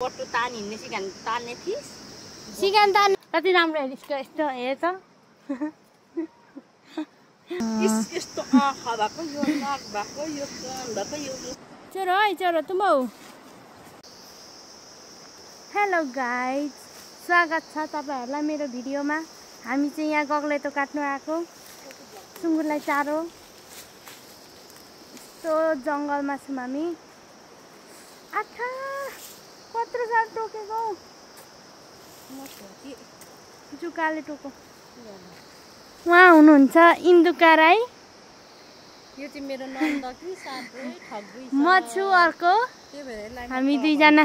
पट्टु तान हिँड्ने सिकान तान्ने थिइस् सिकान तान कति राम्रो हेरिस् यस्तो हेर त यस्तो आँखा भएको यो नाक भएको यो कान भएको यो चोरो है चोरो तुम हौ हेलो गाइज स्वागत छ तपाईहरुलाई मेरो भिडियोमा हामी चाहिँ यहाँ गगलेटो काट्नु आएको सुँगुरलाई चारो यस्तो जंगलमा छौं हामी आखा कत्रो साह्रो टोकेको जुकाले टोको उहाँ हुनुहुन्छ इन्दुका राई यो चाहिँ मेरो नन्द कि साथै ठग्गुई छ म छु अर्को के भएर हामी दुई जना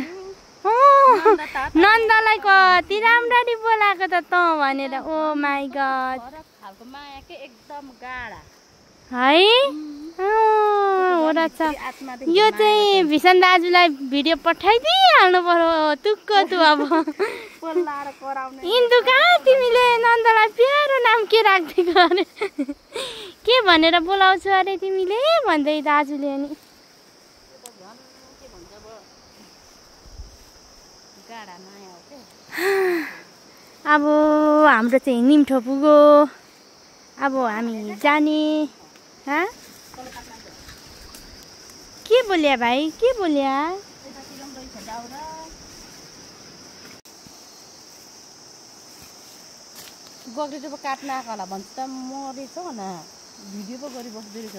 नन्दलाई कति राम्ररी बोलाएको त त भनेर ओ माय गॉड खालको माया के एकदम गाढा है हो रहेछ यो चाहिँ भिसन दाजुलाई भिडियो पठाइदिइहाल्नु पर्यो तुक्को तु अब पोल्लाएर कराउने इन्दुका तिमीले नन्दलाई प्यारो नाम के राख्दिएको अरे के भनेर बोलाउँछु अरे तिमीले भन्दै दाजुले अनि गाढा माया हो के अब हाम्रो चाहिँ निम्ठो पुग्यो अब हामी जाने हाँ के बोलिया भाइ के बोलिया गगलेटो पो काट्न आएको होला भन्छ त मरेछ न भिडियो पो गरिबस्दो रहेछ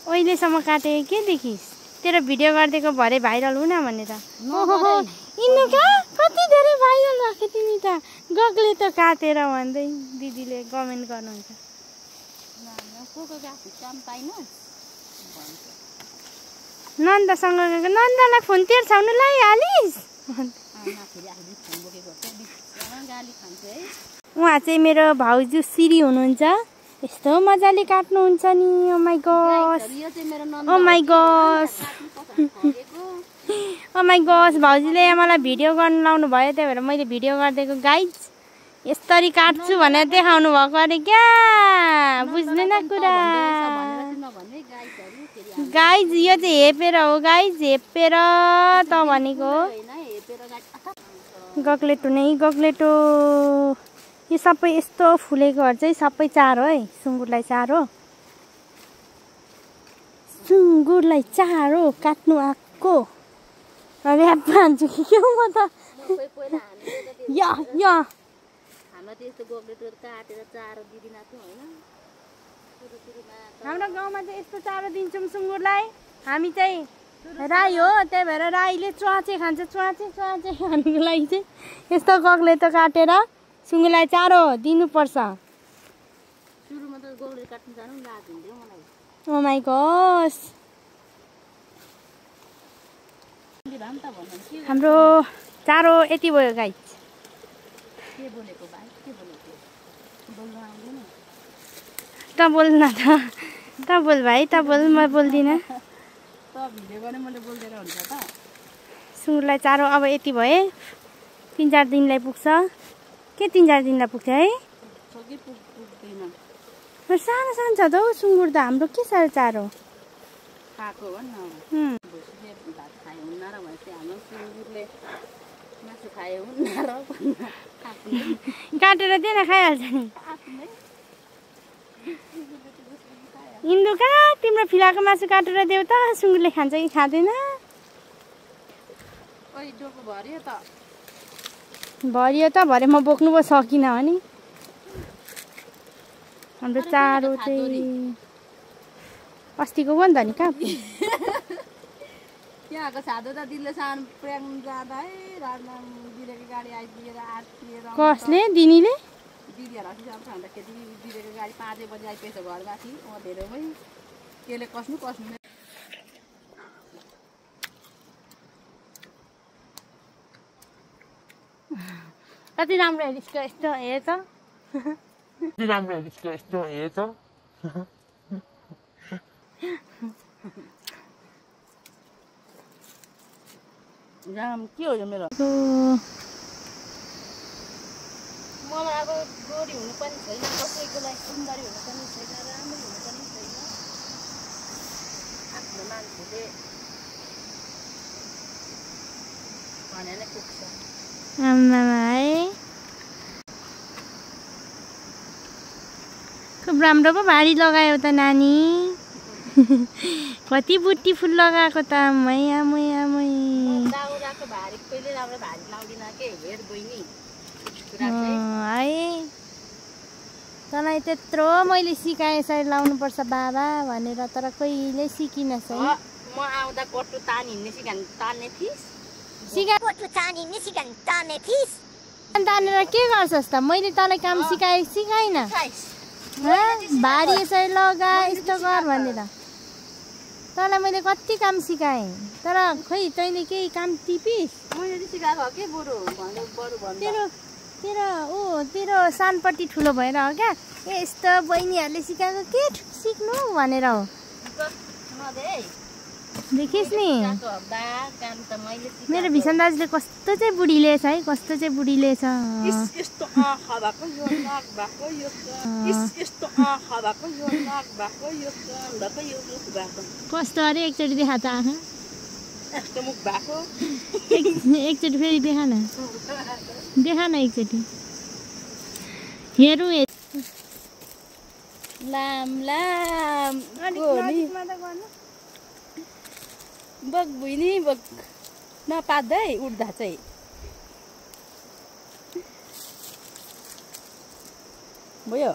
अहिलेसम्म काटे के देखिस् तेरो भिडियो गरिदिएको भरे भाइरल हुन भनेर ओहो इन्दुका कति धेरै भाइरल भएको तिमी त गगलेटो काटेर भन्दै दिदीले कमेन्ट गर्नुहुन्छ नन्दसँग नन्दलाई फोन तेर्साउनु लाइहालिस् उहाँ चाहिँ मेरो भाउजू सिरी हुनुहुन्छ यस्तो मजाले काट्नुहुन्छ नि oh my God oh my God oh my God भाउजूले मलाई भिडियो गर्न लाउनु भयो त्यही भएर मैले भिडियो गरिदिएको गाइज यसरी काट्छु भनेर देखाउनु भएको अरे क्या बुझ्दैन कुरा गाइज यो चाहिँ हेपेर हो गाइज हेपेर त भनेको गगलेटो नै गगलेटो यो सबै यस्तो फुलेकोहरु चाहिँ सबै चारो है सुँगुरलाई चारो काट्नु आएको अरे भान्छु के हो म त या हाम्रो गाउँमा चाहिँ यस्तो चारो दिन्छौँ सुँगुरलाई हामी चाहिँ राई हो त्यही भएर राईले च्वाचे खान्छ च्वाचे खानुको लागि चाहिँ यस्तो गगलेटो काटेर सुँगुरलाई चारो दिनुपर्छ ओ माय गॉड हाम्रो चारो यति भयो गाइस त बोल्न त बोल भाइ त बोल म बोल्दिनँ सुँगुरलाई चारो अब यति भए 3-4 दिनलाई पुग्छ के 3-4 दिनलाई पुग्छ है सानो छ त हौ सुँगुर त हाम्रो के साह्रो चारो काटेर दिएन खाइहाल्छ नि इन्दुका तिम्रो फिलाको मासु काटेर देऊ त सुँगुरले खान्छ कि खाँदैन भरियो त भरे म बोक्नु पो सकिनँ भने हाम्रो चारो चाहिँ अस्तिको हो नि त नि कहाँ त्यहाँको छादो त दिदीले सानो प्रेम जाँदा है राजनाम दिदीको गाडी आइदिएर आत्तिएर कसले दिनीले दिदीहरु अस्ति खाँदाखेरि दिदीको गाडी 5 बजे आइपुगेछ घरमाथि धेरैमै त्यसले कस्नु कति राम्रो हेरिस् यस्तो हेर त कति राम्रो हेरिस् यस्तो हेर त जाम के हो यो मेरो मलाई अब गोरी हुनु पनि छैन कसैको लागि सुन्दरी हुनु पनि छैन राम्रो हुनु पनि छैन आफ्नो मान्छेले भनेर पुग्छ। आम्मामा है खुब राम्रो पो भारी लगायो त नानी। कति बुट्टी फुल लगाएको त आमै आमै आमै। दाउराको भारी कहिले राम्रो भारी लाउँदिन के हेर बहिनी। है तँलाई त्यत्रो मैले सिकाएँ यसरी लाउनुपर्छ बाबा भनेर तर कहिले सिकिनस् है। म आउँदा कटु तान्ने फिस तानेर के गर्छस् त? मैले तँलाई काम सिकाइनँ भारी यसरी लगा यस्तो गर भनेर। तँलाई मैले कति काम सिकाएँ तर खोइ तैँले केही काम टिपिस्। मैले सिकाएको के बरु तेरो सानपट्टि ठुलो भएर हो क्या यस्तो बहिनीहरूले सिकाएको के सिक्नु भनेर हो। देखिस् नि मेरो भिसन दाजुले कस्तो चाहिँ बुढी लिएछ है कस्तो चाहिँ बुढी लिएछ। कस्तो अरे एकचोटि देखा त आँखा एकचोटि फेरि देखा न एकचोटि हेरौँ। लाम बग बुइनी बग नपात्दै उठ्दा चाहिँ भयो।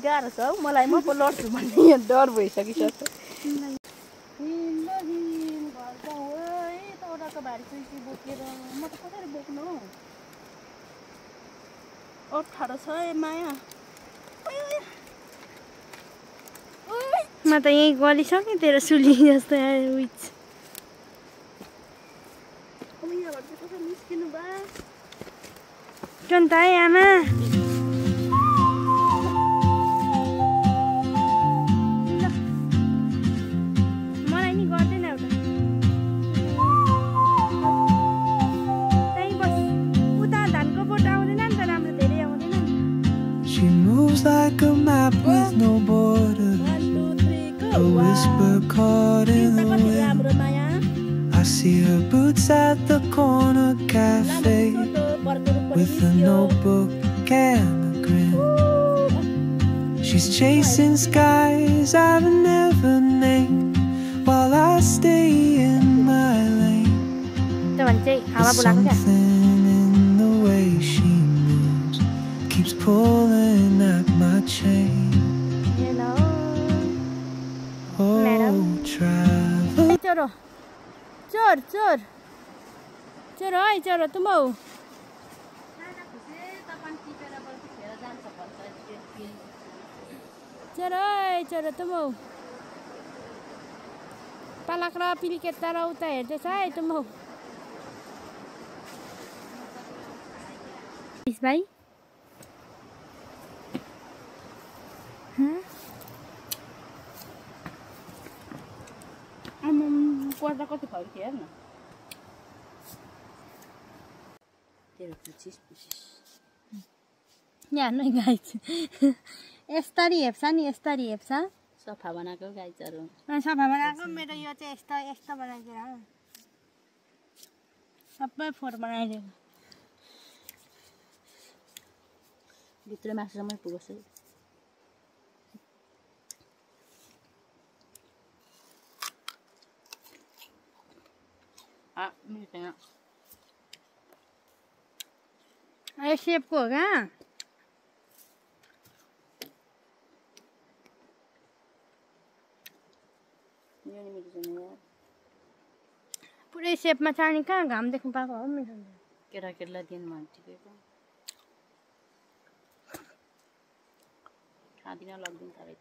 गाह्रो छ हौ मलाई। म पो लड्छु भन्ने यहाँ डर भइसकिसक्यो। बोकेर म त कसरी बोक्नु हौ? 18 छ माया। म त यहीँ गलिसकेँ तेरो सुली जस्तो उइच। निस्किनु बा त है आमा मलाई नि गर्दैन एउटा त्यहीँ बस उता धानको बोट आउँदैन नि त राम्रो धेरै आउँदैन नि। She moves like a map with no borders, a whisper caught in the wind. I see her boots at the corner cafe with a notebook and a grin. She's chasing skies I've never named while I stay in my lane. There's something in the way she moves keeps pulling at my chain. Oh, travel. चोरो चोर चोर चोर है चोरो तुम हौ। चोर है चोरो तुम हौ। पालक र पिलिकेता र उता हेर्दैछ है तुम हौ। भाइ पर्दा कति भयो कि हेर न। यहाँ नै गाई यस्तरी हेप्छ नि यस्तरी हेप्छ। सफा बनाएको गाईचहरू सफा बनाएको मेरो यो चाहिँ यस्तो यस्तो बनाइदिएर सबै फोहोर बनाइदिएको। भित्र मासुसम्मै पुगोस् है। यो सेपको हो क्या पुरै सेपमा चाड्ने कहाँ घाम देख्नु पाएको हो मेरो केटाकेटीलाई दिनु मन ठिकैको खाँदिन लग्दिन साह्रै।